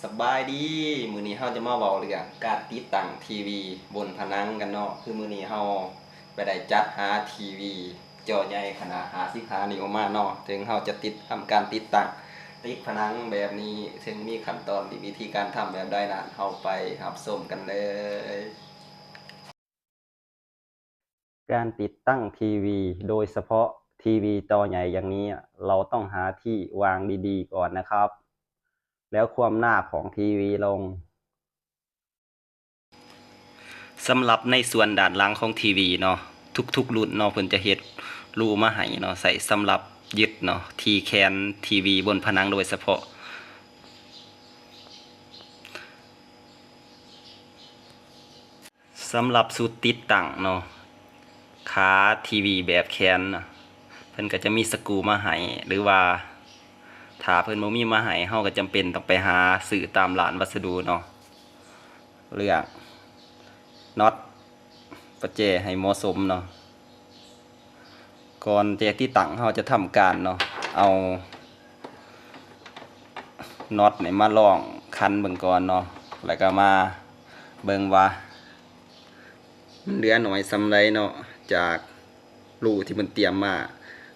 ສະບາຍດີ, ມື້ນີ້ເຮົາຈະມາເວົ້າເລື່ອງການຕິດຕັ້ງທີວີບົນຜະໜັງກັນເນາະ. ຄືມື້ນີ້ເຮົາໄປໄດ້ຈັດຫາທີວີຈໍໃຫຍ່ຂະໜາດຫ້າສິບຫ້ານິ້ວມາເນາະ. ເຖິງເຮົາຈະຕິດ ທຳການຕິດຕັ້ງຕິດຜະໜັງແບບນີ້, ເຖິງມີຂັ້ນຕອນ ວິທີການທຳແບບໃດນັ້ນ, ເຮົາໄປຮັບຊົມກັນເລີຍ. ການຕິດຕັ້ງທີວີ ໂດຍສະເພາະທີວີຈໍໃຫຍ່ຢ່າງນີ້ ເຮົາຕ້ອງຫາທີ່ວາງດີໆກ່ອນນະຄັບ ແລ້ວຄວ່ຳໜ້າຂອງທີວີລົງ. ສຳລັບໃນສ່ວນດ້ານຫຼັງຂອງທີວີເນາະ, ທຸກໆລຸ້ນເນາະ ເພິ່ນຈະເຮັດຮູມາໃຫ້ເນາະ, ໃຊ້ສຳລັບຍຶດເນາະ ທີ່ແຂນທີວີບົນຜະໜັງໂດຍສະເພາະ. ສຳລັບຊຸດຕິດຕັ້ງເນາະ ຂາທີວີແບບແຂນນະ ເພິ່ນກໍຈະມີສະກູມາໃຫ້ ຫຼືວ່າຖ້າເພິ່ນບໍ່ມີມາໃຫ້ ເຮົາກໍຈຳເປັນຕ້ອງໄປຫາຊື້ຕາມຮ້ານວັດສະດຸເນາະ. ເລືອກນັອດປະແຈໃຫ້ເໝາະສົມເນາະ. ກ່ອນຈະຕິດຕັ້ງ ເຮົາຈະທຳການເນາະ ເອົານັອດນີ້ມາລອງຂັນເບິ່ງກ່ອນເນາະ ແລ້ວກໍມາເບິ່ງວ່າມັນເຫຼືອໜ້ອຍສ່ຳໃດເນາະ ຈາກຮູທີ່ເພິ່ນຕຽມມາ.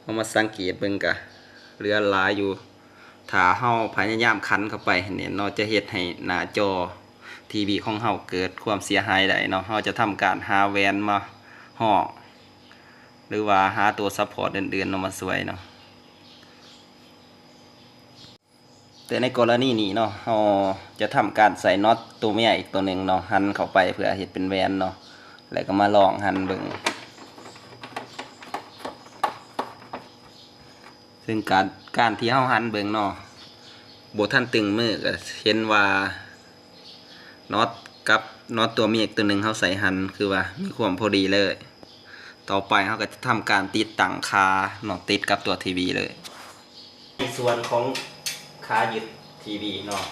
ເຮົາມາສັງເກດເບິ່ງກະເຫຼືອຫຼາຍຢູ່. ຖ້າເຮົາພະຍາຍາມຂັນເຂົ້າໄປຫັ້ນນີ້ເນາະ ຈະເຮັດໃຫ້ໜ້າຈໍທີວີຂອງເຮົາເກີດຄວາມເສຍຫາຍໄດ້ເນາະ. ເຮົາຈະທຳການຫາແຫວນມາຮອງ ຫຼືວ່າຫາຕົວຊັບພອດອື່ນໆເນາະ ມາຊ່ວຍເນາະ. ແຕ່ໃນກໍລະນີນີ້ເນາະ ເຮົາຈະທຳການໃສ່ນັອດຕົວເມຍອີກຕົວໜຶ່ງເນາະ ຫັນເຂົ້າໄປເພື່ອເຮັດເປັນແຫວນເນາະ ແລ້ວກໍມາລອງຫັນເບິ່ງ. ເຊິ່ງການ ການທີ່ເຮົາຫັນເບິ່ງເນາະ ບໍ່ທັນຕຶງມື ກໍເຫັນວ່ານັອດກັບນັອດຕົວເມຍອີກຕົວໜຶ່ງເຮົາໃສ່ຫັນ ຄືວ່າມີຄວາມພໍດີເລີຍ. ຕໍ່ໄປເຮົາກໍຈະທຳການຕິດຕັ້ງຂາເນາະ ຕິດກັບຕົວທີວີເລີຍ. ໃນສ່ວນຂອງຂາຍຶດທີວີເນາະ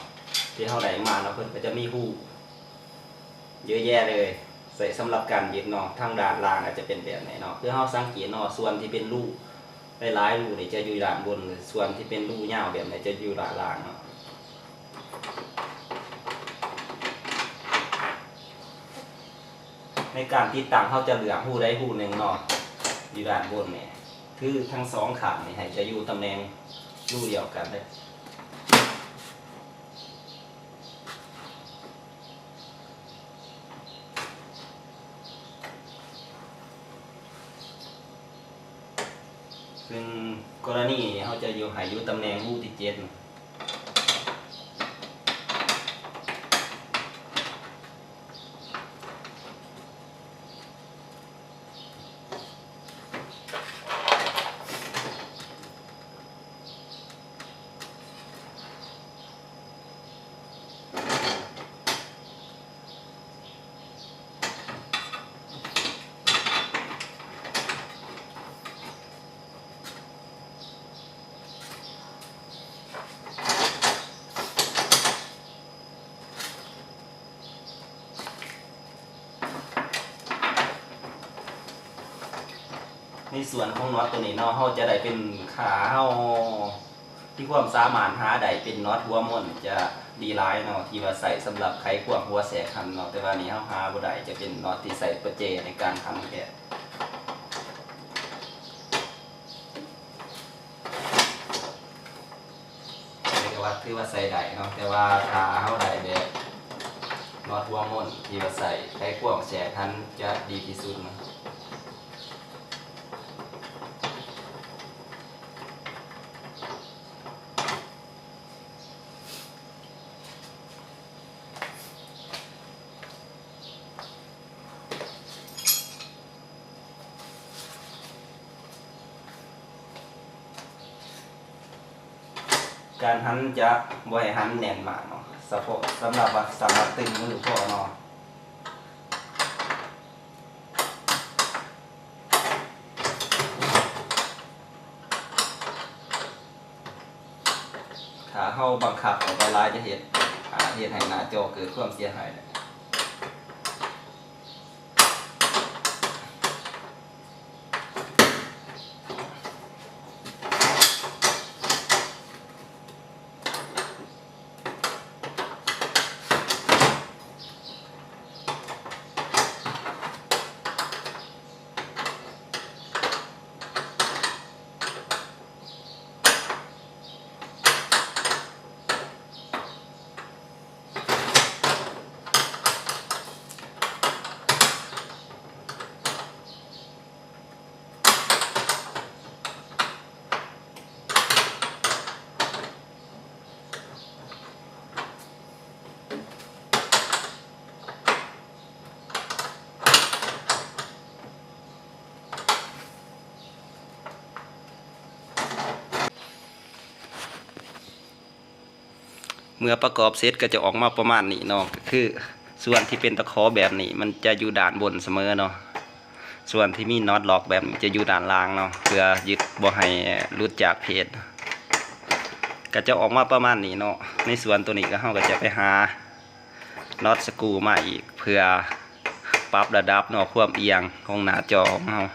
ທີ່ເຮົາໄດ້ມາເນາະ ເພິ່ນກໍຈະມີຮູເຍອະແຍະເລີຍ ໃຊ້ສຳລັບການຍຶດເນາະ. ທາງດ້ານລ່າງກໍຈະເປັນແບບນີ້ເນາະ ຄືເຮົາສັງເກດເນາະ ສ່ວນທີ່ເປັນຮູຫຼາຍໆຮູນີ້ຈະຢູ່ດ້ານບົນ, ສ່ວນທີ່ເປັນຮູຍາວແບບນີ້ຈະຢູ່ດ້ານລ່າງເນາະ. ໃນການຕິດຕັ້ງ ເຮົາຈະເລືອກຮູໃດຮູໜຶ່ງເນາະ ຢູ່ດ້ານບົນນີ້ ຄືທັງສອງຂ້າງນີ້ໃຫ້ຈະຢູ່ຕຳແໜ່ງຮູດຽວກັນເດີ. ເຊິ່ງກໍລະນີນີ້ ເຮົາຈະຢູ່ ໃຫ້ຢູ່ຕຳແໜ່ງຮູທີເຈັດ. ໃນສ່ວນຂອງນັອດຕົວນີ້ເນາະ ເຮົາຈະໄດ້ເປັນຂາເຮົາ ທີ່ຄວາມສາມາດຫາໄດ້ເປັນນັອດຫົວມົນຈະດີຫຼາຍເນາະ ທີ່ວ່າໃຊ້ສຳລັບໄຂຄວາມຫົວແສກຫັ້ນເນາະ. ແຕ່ວ່ານີ້ເຮົາຫາບໍ່ໄດ້ ຈະເປັນນັອດທີ່ໃສ່ປະແຈໃນການຫັນແທນ. ນີ້ກໍວ່າຖືວ່າໃຊ້ໄດ້ເນາະ ແຕ່ວ່າຖ້າເຮົາໄດ້ແບບນັອດຫົວມົນທີ່ວ່າໃຊ້ໄຂຄວາມແສກຫັ້ນຈະດີທີ່ສຸດເນາະ. ການຫັນຈະບໍ່ໃຫ້ຫັນແໜ້ນມາກເນາະ ສະເພາະສຳລັບວ່າສາມາດຕຶງມືພໍເນາະ. ຖ້າເຮົາບັງຄັບອອກໄປຫຼາຍຈະເຮັດ ອາ ເຮັດໃຫ້ໜ້າຈໍເກີດຄວາມເສຍຫາຍໄດ້. ໃ ເມື່ອປະກອບເສັດກໍຈະອອກມາປະມານນີ້ເນາະ, ກໍຄືສ່ວນທີ່ເປັນຕະຂໍແບບນີ້ ມັນຈະຢູ່ດ້ານບົນສະເໝີເນາະ, ສ່ວນທີ່ມີນັອດລັອກແບບນີ້ຈະຢູ່ດ້ານລ່າງເນາະ ເພື່ອຍຶດບໍ່ໃຫ້ຫຼຸດຈາກເພຈ. ກໍຈະອອກມາປະມານນີ້ເນາະ. ໃນສ່ວນໂຕນີ້ກໍ ເຮົາກໍຈະໄປຫານັອດສະກຸມາອີກ ເພື່ອປັບລະດັບເນາະ ຄວາມອຽງຂອງໜ້າຈໍຂອງເຮົາ.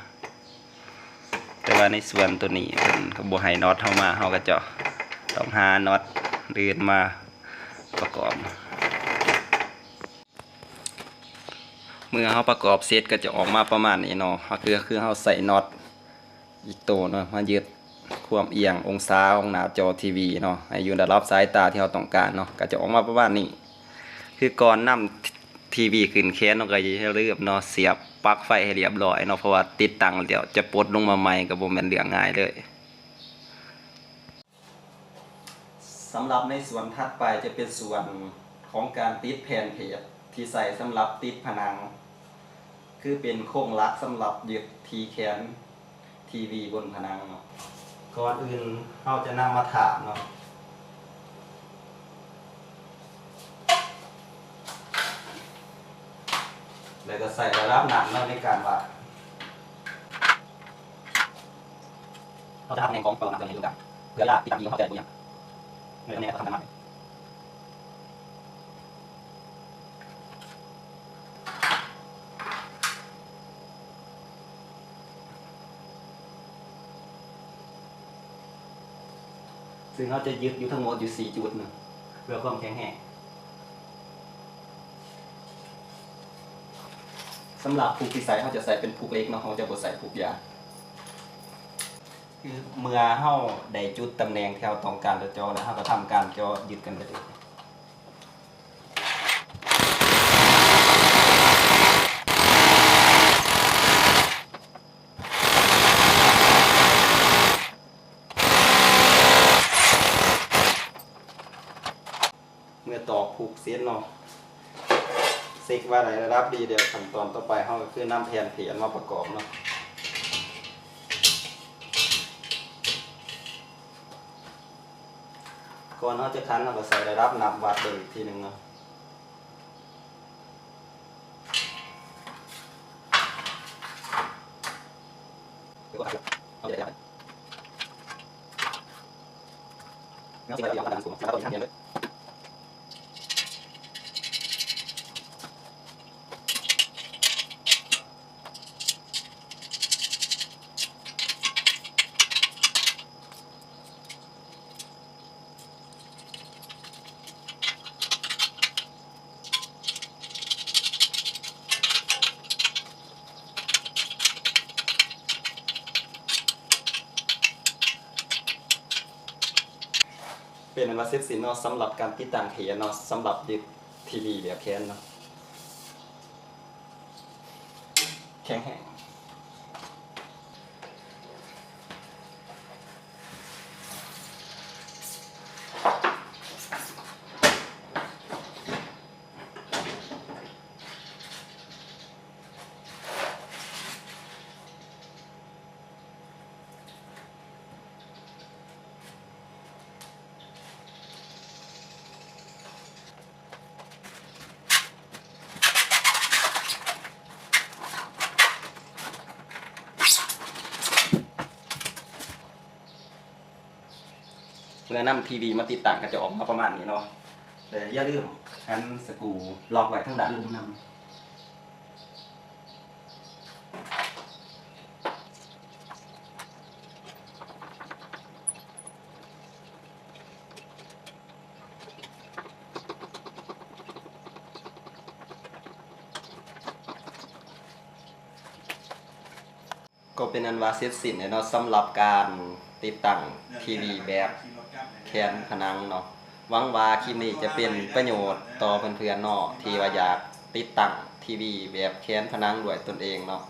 ແຕ່ວ່າໃນສ່ວນໂຕນີ້ເພິ່ນກໍບໍ່ໃຫ້ນັອດເຮົາມາ, ເຮົາກໍຈະຕ້ອງຫານັອດອື່ນມາປະກອບ. ເມື່ອເຮົາປະກອບເສັດກໍຈະອອກມາປະມານນີ້ເນາະ, ກໍຄື ຄືເຮົາໃສ່ນັອດອີກໂຕເນາະ ມາຍຶດຄວາມອຽງອົງສາຂອງໜ້າຈໍທີວີເນາະ ໃຫ້ຢູ່ລະດັບສາຍຕາທີ່ເຮົາຕ້ອງການເນາະ, ກໍຈະອອກມາປະມານນີ້. ຄືກ່ອນນຳທີວີຂຶ້ນແຂນເນາະ ກໍຢ່າລືມເນາະ ສຽບປລັກໄຟໃຫ້ລຽບຮ້ອຍເນາະ, ເພາະວ່າຕິດຕັ້ງແລ້ວຈະປົດລົງມາໃໝ່ກໍບໍ່ແມ່ນເລື່ອງງ່າຍເລີຍ. ສຳລັບໃນສ່ວນຖັດໄປຈະເປັນສ່ວນຂອງການຕິດແຜ່ນເພຈທີ່ໃຊ້ສຳລັບຕິດຜະໜັງ, ຄືເປັນໂຄງຫຼັກສຳລັບຍຶດທີ່ແຂນທີວີບົນຜະໜັງເນາະ. ກ່ອນອື່ນເຮົາຈະນຳມາທາບເນາະ ແລ້ວກໍໃສ່ລະດັບນ້ຳເນາະໃນການວັດ. ເຮົາຈະຮັບຕຳແໜ່ງຂອງປະຕູນ້ຳຕົວນີ້ລົງກັນ ເພື່ອເວລາຕິດຕັ້ງທີ່ເຮົາຈະບໍ່ຫຍັງ ໃນຕຳແໜ່ງເຮົາຈະທຳການມາກ. ຊຶ່ງເຮົາຈະຍຶດຢູ່ທັງໝົດຢູ່ສີ່ຈຸດເນາະ ເພື່ອຄວາມແຂງແຮງ. ສຳລັບຜູກທີ່ໃສ່ ເຮົາຈະໃສ່ເປັນຜູກເຫຼັກເນາະ, ເຮົາຈະບໍ່ໃສ່ຜູກຢາງ. ຄືເມື່ອເຮົາໄດ້ຈຸດຕຳແໜ່ງທີ່ເຮົາຕ້ອງການຈະເຈາະແລ້ວ ເຮົາກໍທຳການເຈາະຍຶດກັນໄປເລີຍ. ເມື່ອຕອກຜູກເສັດເນາະ ເຊັກວ່າໄດ້ລະດັບດີແລ້ວ, ຂັ້ນຕອນຕໍ່ໄປເຮົາກໍຄືນຳແຜ່ນເພຈມາປະກອບເນາະ. ກ່ອນເຮົາຈະຂັນ ເຮົາກໍໃສ່ລະດັບນ້ຳວັດເບິ່ງອີກທີໜຶ່ງເນາະ. ເປັນອັນວ່າເສັດສິ້ນເນາະ ສຳລັບການຕິດຕັ້ງເພຈເນາະ ສຳລັບຍຶດທີວີແບບແຂນເນາະ. ແຂງແຮງ. ເມື່ອນຳທີວີມາຕິດຕັ້ງກໍຈະອອກມາປະມານນີ້ເນາະ ແລະຢ່າລືມຫັນສະກູລັອກໄວ້ທາງດ້ານລຸ່ມນຳ. ກໍເປັນອັນວ່າເສັດສິ້ນແລ້ວເນາະ ສຳລັບການຕິດຕັ້ງທີວີແບບແຂນຜະໜັງເນາະ. ຫວັງວ່າຄລິບນີ້ຈະເປັນປະໂຫຍດຕໍ່ເພື່ອນໆເນາະ ທີ່ວ່າຢາກຕິດຕັ້ງທີວີແບບແຂນຜະໜັງດ້ວຍຕົນເອງເນາະ.